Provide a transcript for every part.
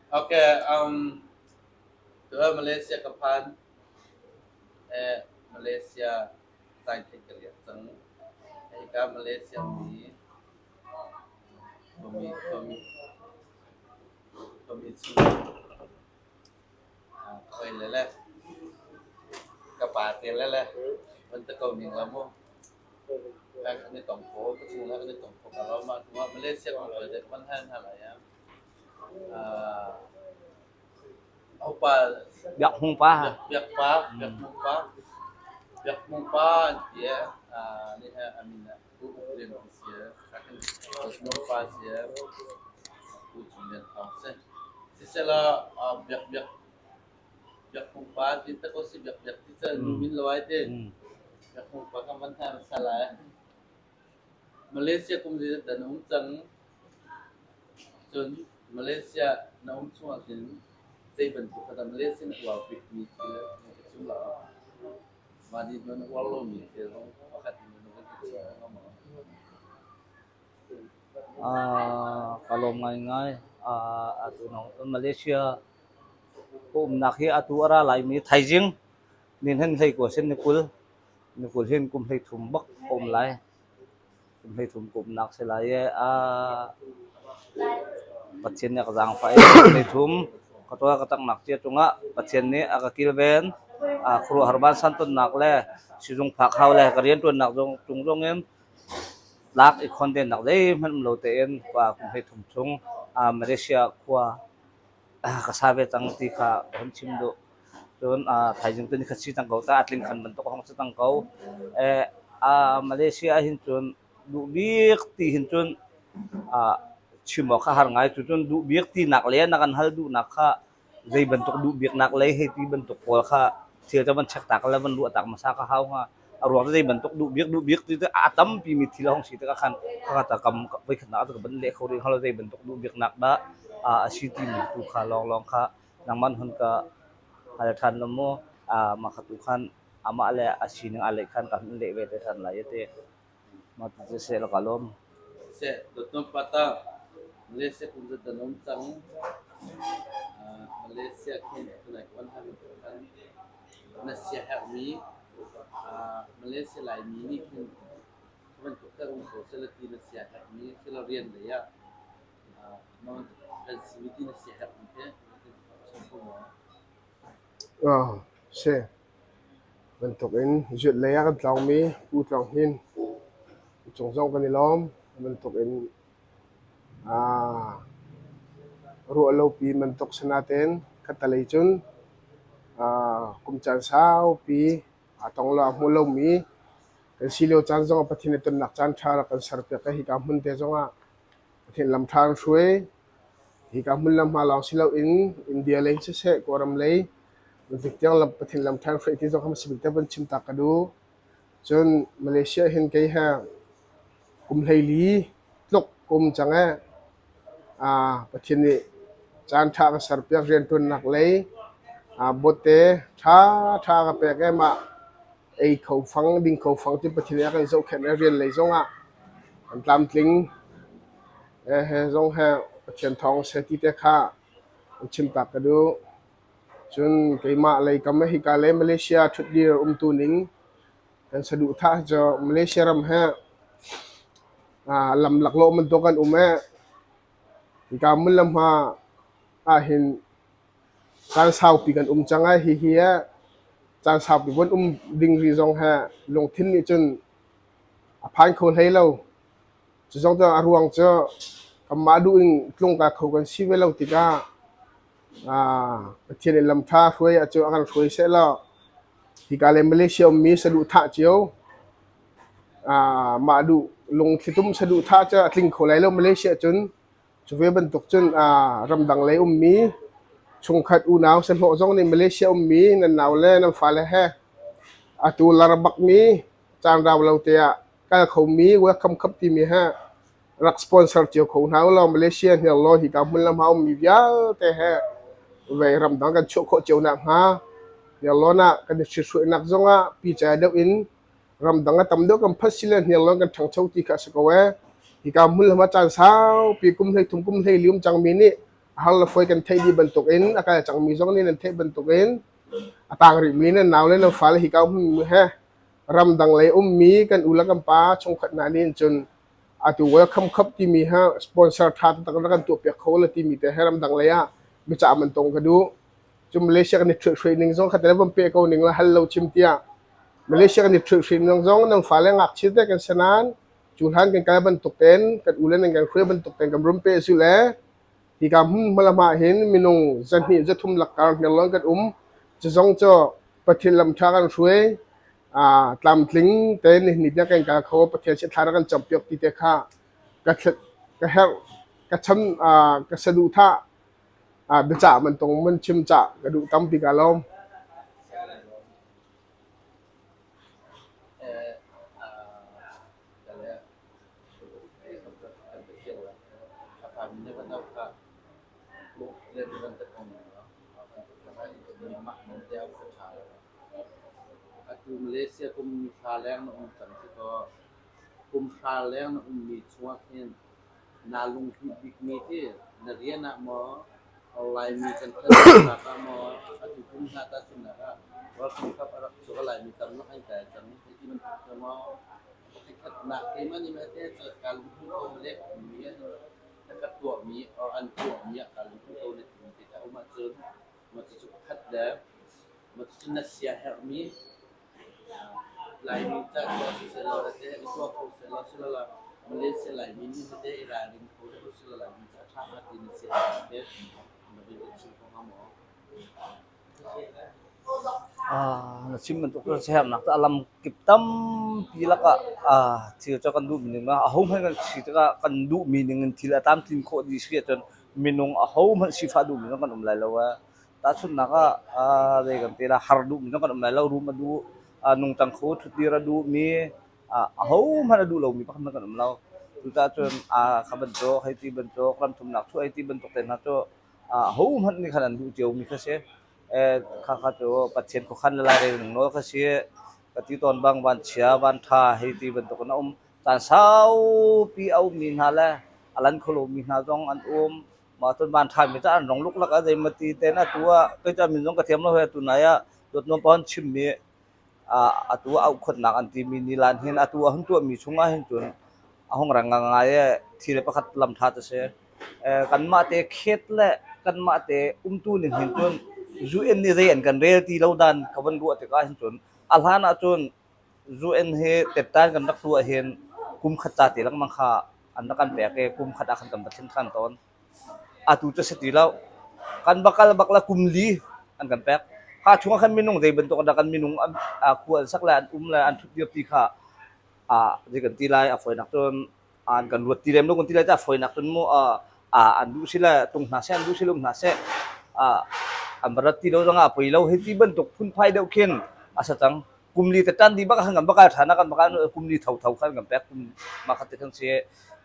Okay, tuah Malaysia ka phan. Malaysia zaithei ka liak cang. Hika Malaysia mi khuami khuami khuami chung khoi le le ka pa te le le van ta ko ning la mu. Kan i tong kho, ka chung le kan i tong kho ka lo ma hnuah Malaysia kong hoi dek van hal hna lai ah. Hopa Biak Hmung pa. Biak pa, Biak Hmung pa, Biak Hmung pa an ti e. Nih he a min ah Pu Uk Lian ti si e. Hmung pa si e. Pu Cung Lian Thawng si. Sisehla Biak Biak Biak Hmung pa ti te ko si Biak Biak ti cu nu min lo ai ti. Biak Hmung pa kan van hna sal ai. Malaysia kum zeizat dah na um cang? Cun Malaysia na um chung ahhin zei bantuk kha dah Malaysia na uar bikmi thil na ka chim lo? Mah nih na uar lomi thil zong pakhat in na kan ka chim hnga maw? Ka lawm ngaingai. Atu Malaysia ka umnak hi atu a ra laimi thaizing ni hnen hlei kua sin ni 20 ni 20 hin kum 33 bak ka um lai. Kum 33 ka umnak si lai i Pathian nih a ka zaangfah i kum 33 ka tuah ka tangnak cia cungah Pathian nih a ka kilven. Khuaruahhar vansan tonnak le sizung phak hau le ka rianṭuannak zong cung zongin tlak i khondennak zeihmanh um lo tein khua kum 33 chung Malaysia khua ka sa ve cang ti kha ka hun chim duh. Cun thaizing tu ni khat si cang ko ta a tling khan bantuk a hong si cang ko. Malaysia ah hin cun duh bik ti hin cun chim awk kha har ngai. Cucun duh bik tinak le na kan hal duhnak kha zei bantuk duh biknak lei hei ti bantuk pawl kha thil cu van check tak le van ruah tak hmasa ka hau hnga. A ruang cu zei bantuk duh bik duh bik ti cu a tampi mi thil a hong si tikah khan khakha ta kam voikhatnak ah cu ka van leh kho rih hnga lo zei bantuk duh biknak dah a si timi tu kha lawnglawng kha nangmah hun ka hal ṭhan lo maw? Mah kha tu khan amah le a sining aa leh khan ka hun leh ve te ṭhan lai a ti. Mah ti cu seh la ka lawm. Seh, dawtnak pata Malaysia kum zat dan um cang. Malaysia khin tunai kwan han kan na sia herhmi Malaysia Laimi nih khin bantuk ka um ko sela ti na sia herhmi sila rian lei ah kan si ti na sia herhmi te Si. Bantukin zuat lei ah kan tlawngmi Pu Tlawng Hnin cung zong kan i lawm. Bantukin ruahlopi bantuk si natein khattelei cun kum caan saupi aa tong lo aa hmu lomi kan si lio caan zongah Pathian i tonnak caan ṭha rak kan serpiak i hika hmun te zongah Pathian lam ṭha an hruai. Hika hmun le hma lawng si loin India lei siseh Kawlram lei zeitik tiang lam Pathian lam ṭha an hruai ti zong kha hmasa bik te van chim ta ka duh. Cun Malaysia hin kei he kum 14 tluk ka um cang ee. Pathian nih caan ṭha a ka serpiak rianṭuannak lei bawte ṭhaṭha a ka pek ee mah ei kho fang ding kho fang ti Pathian nih a kan zohkhenh i rian lei zongah kan tlamtling. He zong he Pathian thawng seh ti te kha an chim tak ka duh. Cun keimah lei kam hika le Malaysia ṭhutdir umtu ning kan saduhthah cu Malaysia ram he lam laklawh bantuk kan um ee. Hika hmun le hma ahhin caan saupi kan um cang ai hihi eh caan saupi von um ding rih zong he lungthin nih cun a phan kho hlei lo. Cu zong cu a ruang cu kanmah duh in tlungka kho kan si ve lo tikah Pathian nih lam ṭha hruai ahcun a kan hruai sehlaw hika le Malaysia ummi saduhthah cio mah duh lungthlitum saduhthah cu a tling kho lai lo Malaysia cun cu ve bantuk cun ramdang lei ummi chungkhat unau sahlawh zong nih Malaysia ummi nan nau le nan fale he atu lar bakmi caan rau lo te ah kal khomi welcome cup timi he rak sponsor cio kho hna ulaw Malaysia hniarlawn hika hmun le hma ummi vialte he vei ramdang kan chuah khawh cio nakhnga hniarlawn ah kan i ṭhithruainak zongah pica deuh in ramdang a tam deuh kan phat si le hniarlawn kan ṭhangcho ti kha a si ko ee. Hika hmun le hma caan saupi kum 13 kum 14 um cangmi nih A har le fawi kan theih dih bantukin a kal cangmi zong nih nan theih bantukin a tang rihmi nan nau le nan fale hika hmunmi he ramdang lei ummi kan u le kan pa chungkhat hna nih cun atu welcome cup timi ha sponsor ṭha taktak rak kan tuahpiak kho la timi te he ramdang lei ah biacah man tong ka duh. Cu Malaysia kan i ṭhihhruai ning zong kha te van pe ko ning la hal lo chim tiah Malaysia kan i ṭhihhruai ning zong nan fale ngakchia te kan si nain cu hlan kan kal bantuk tein kan u le nan kan hruai bantuk tein kan rum pe su le hika hmun hmalam ah hin minung zahnih zathum lakkar hniarlawn kan um. Cu zong cu Pathian lam ṭha kan hruai tlamtling tein nihin tiang kan kal kho Pathian sin thla rak kan campiak ti te kha ka ka herh ka cham ka saduhthah biacah man tung man chim cah ka duh tampi ka lawm. Atu Malaysia kum thla leng na um cang si kaw, kum hra leng na ummi chungah khin naa lunghmuih bikmi hi na rian ah maw, Laimi kan ṭhanchonak ah maw, atu kum hna tahchunhnak ah World Cup a rak chuak i Laimi tamnak an kai cang hei ti bantuk cu maw? Pakhatkhatnak keimah nih mah te cu kaa lunghmuih ko malek mi na ka tuahmi or an tuahmi ah kaa lunghmuih ko na timi te kha a um ahcun mah cucu pakhat le mah cucu na siaherhmi Laimi ca tuah sisehlaw tete i tuah kho sehlaw silole Malaysia Laimi nih tete i ralring kho deuh usih Laimi ca ṭha hnga ti na siaherh te na vun in chim kho hnga maw? Na chim bantuk cu siaherhnak cu a lam kip tampi lakah thil cu kan duhmi ning ah ahohmanh kan si tikah kan duhmi ning in thil a tlamtlin khawh dih si ahcun minung ahohmanh sifah duhmi zong kan um lai lo. Tahchunhnak ah zei kan ti lai har duhmi zong kan um lai lo. Rum a duh, nungcang kho ṭhutdir a duhmi, ahohmanh a duh lomi pakhat hmanh kan um lo. Cucaah cun kha bantuk, hei ti bantuk, ramthumnak chuah hei ti bantuk te hna cu ahohmanh nih khan an duh ciomi kha si. Khakha cu Pathian khuakhan le lairel ning nawl kha si. Ka ti tawn bang vanchia, vanṭha hei ti bantuk in a um. Caan saupi a ummi hna le a lan kho lomi hna zong an um. Mah cun vanṭhami cu an rong luklak ah zeimati tein atu ah kei cu a min zong ka thiam lo he atu nai ah dawtnuam pa an chimmi atu ah auhkhuatnak an timi nilan hin atu a hun tuahmi chungah hin cun a hung reng ngai i thil pakhat lam ṭha cu si. Kanmah te khet le kanmah te umtu ning hin cun UN nih zei an kan rel ti lo dan ka van ruah tikah hin cun a hlan ah cun UN hi tettan kan rak tuah hin kum khat ca te lengmang kha an rak kan pek i kum khat ah khan kan va thlen ṭhan tawn. Atu cu si ti lo. Kan va kal bak le kum li an kan pek. Kha chungah khan minung zei bantuk dah kan minung khua an sak le an um le an ṭhutdir ti kha zei kan ti lai a fawinak cun an kan ruat ti lem lo kan ti lai ta fawinak cun mu an duh si le tung hna seh an duh si lo hna seh an va rat ti lo zongah a poi lo hei ti bantuk phunphai deuh khin a sa cang. Kum li te tan di bak khan kan bakal ṭhan ah kan bakal kum li thotho khan kan pek kum mah khat te khan si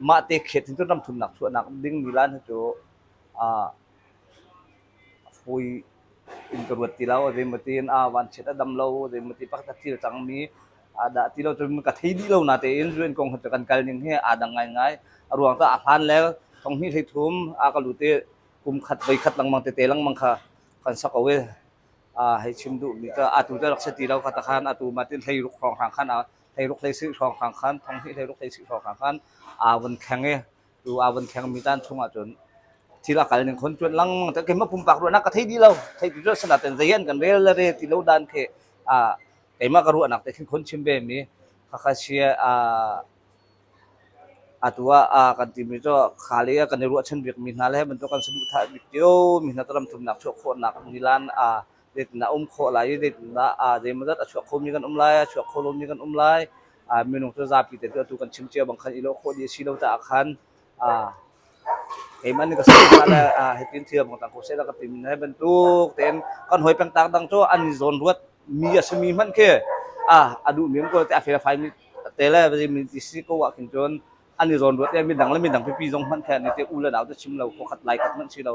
mah te khet hin cun ram thumnak chuahnak ding mi lan hi cu fawi in ka ruat ti lo zeimatin a vanchiat a dam lo zeimati pakhat a thil cangmi dah ti lo cun ka thei dih lo na tein UN kong cu kan kal ning hi aa dang ngaingai a ruang cu a hlan le thong hnih hlei thum a ka lut i kum khat voi khat lengmang tete lengmang kha kan sak ko i hei chim duhmi cu atu cu rak si ti lo kha takhan atu ma tin hlei ruk hrawng hrang khan hlei ruk hlei sih hrawng hrang khan thong hnih hlei ruk hlei sih hrawng hrang khan aa vun thleng i tu aa vun thleng mi caan chung ahcun thil a kal ning khon cuan lengmang te keimah pumpak ruahnak ka thei dih lo thei ti cu sanaten zei an kan rel le re ti lo dan khi a keimah ka ruahnak te khin khon chim ve mi khakha sia a Atu ah kan timi cu khali ah kan i ruahchan bikmi hna le bantuk kan saduhthah bik cio mi hna ram thumnak chuah khawhnak nilan zeitindah um khawh lai i zeitindah zeimawzat a chuak khomi kan um lai, a chuak kho lomi kan um lai. Minung cu zapi te cu atu kan chim cio bang khan i lawh khawh dih a si lo caah khan keimah nih ka saduhthah le hitin thil bang cang ko seh ka timi hna hi bantuk tein kan hawi pengtlang dang cu an i zawnruat mi a simi hmanh khi a duhmi an kawl te a felfaimi te le mi si ko ah khin cun an i zawn ruat i midang le midang pipi zong hmanh khe te u le nau te chim lo khua khat lai khat hmanh si lo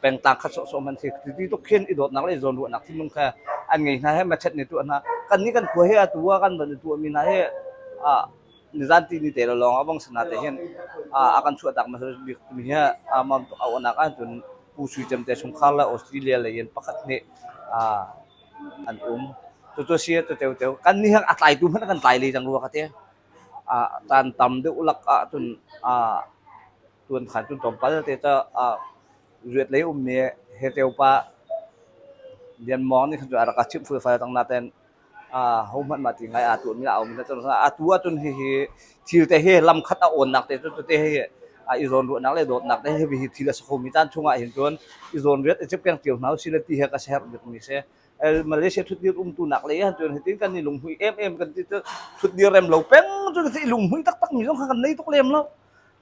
pengtlang khat sawhsawh hmanh khi ti tuk khin i dawtnak le i zawn ruahnak thinlung kha an ngei hna he machet ni tuah hna kan nih kan khua he atu ah kan van i tuah mi hna he nizan ti ni te lawng a bang sana te hin a kan chuah tak ma bik mi he amam tuk au anak ah cun pu. Pu Sui Cem te chungkhar le Australia lei in pakhat nih an um. Cucu si tu teu teu kan nih a tlaitu hmanh kan tlai lei cang rua ka ti. Caan tam deuh lak ahcun tuan khan cun tlawmpal te cu riat lei ummi he teu pa Lian Mawng nih khan cun a rak ka chimh fulfal cang nain hohmanh mah ti ngai aa tuahmi a um. Atu ahcun hihi thil te hi lam khat a awnnak te cu tete hi i zawnruahnak le dawtnak te hi thil a si khomi caan chungah hin cun i zawnriat i cipkeng cio hna usih le ti he ka siaherh bikmi si. Malaysia ṭhutdir umtunak lei ah cun hitin kan i lunghmuih emem kan ti cu ṭhutdir rem lo peng cu i lunghmuih taktak mi zong kha kan nei tuk lem lo.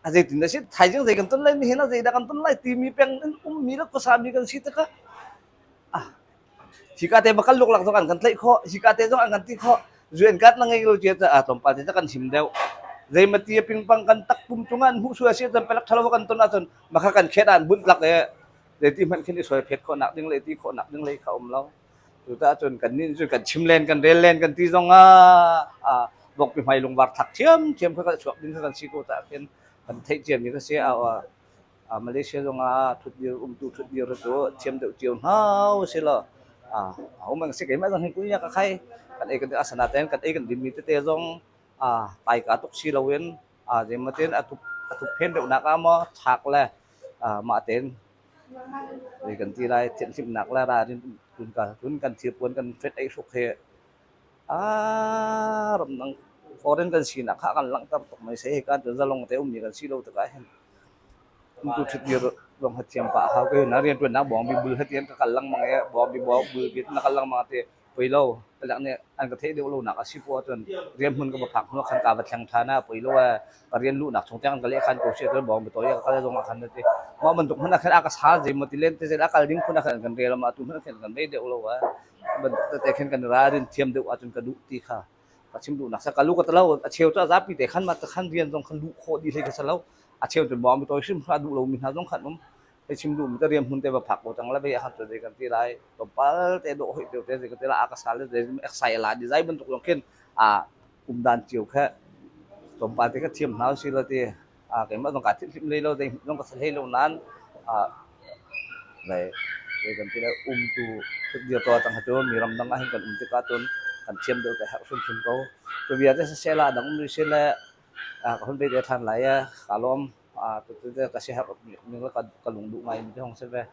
A zeitin dah si thaizing zei kan ton lai nihin ah zeidah kan ton lai timi peng in ummi le khuasami kan si tikah ah hika te bakal luklak zong an kan tlaih khawh hika te zong an kan ti khawh zuen kat na ngei lo cia ca tlawmpal te kan him deuh zeimati pingpang kan takpum cungah an hmuh sual si cun pelak thalo kan ton ahcun makha kan khet an bunh lak e zeiti hmanh khin i sawi phet khawhnak ding le ti khawhnak ding lei kha um lo cucaah cun kan nih cu kan chim len kan rel len kan ti zong ah vokpi hmai lungvar thak thiam thiam kha kan chuak ding kha kan si ko caah khin kan theih ciami kha si a Malaysia zong ah thutdir umtu thutdir cu thiam deuh cio hna si law a ho mang si keimah zong hi kunya ka khai kan ei kan asana ten kan ei kan din mi tete zong a taika tuk si loin a zeimatin a thup a thup phen deuh nak ah maw chak le mah tein zei kan ti lai thianhhlimhnak le ralrin tun ka cun kan thilpuan kan fet ei hruk hi a ramdang foreign kan sinak kha kan langhter tuk mai se hika cu zalong te ummi kan si lo tikah hin tu thutdir zong ha thiam pah hau ke na rian tuannak bawng bi bul hatian ka kal lengmang e bawng bi bawng bul bi na kal lengmang te poi lo palak nih an ka theih deuh lo nak a si po ahcun rian hmun ka va phak hnu khan ka va thleng ṭhan a poi lo e ka rian luhnak chung tiang ka leh khan ko si ahcun bawng bi tawi ka kal zong ah khan ti mah bantuk hmanh ah khan a ka sal zei maw ti len te zel a kal ding phun ah khan kan rel ma tu hmanh khan kan rei deuh lo e bantuk tete khan kan ralrin thiam deuh ahcun ka duh ti kha ka chim duhnak sa ka lu ka talo a cheu cu a zapi te khan ma ta khan rian zong khan luh khawh dih hlei ka sa lo a cheu cu bawng bi tawi hrim a duh lo mi hna zong khan um hei chim duh mi te riam hmun te va phak ko cang la ve a khan zei kan ti lai tlawmpal te dawh hoi te te zei kan ti lai a ka sal le exai la di zai bantuk zong khin a um dan cio kha tlawmpal te ka thiam hna si la ti a keimah zong ka thim hlim lei lo zei zong ka sa hlei lo nan a lai zei kan ti lai um tu dir to tang cu mi ram dang ah hin kan um tikah cun kan thiam deuh te herh hrimhrim ko tu bia te se la dang um ri le ka hun be te than lai ka lawm Tutu ka siaherh ning le ka lung duh ngai mi te hong si ve.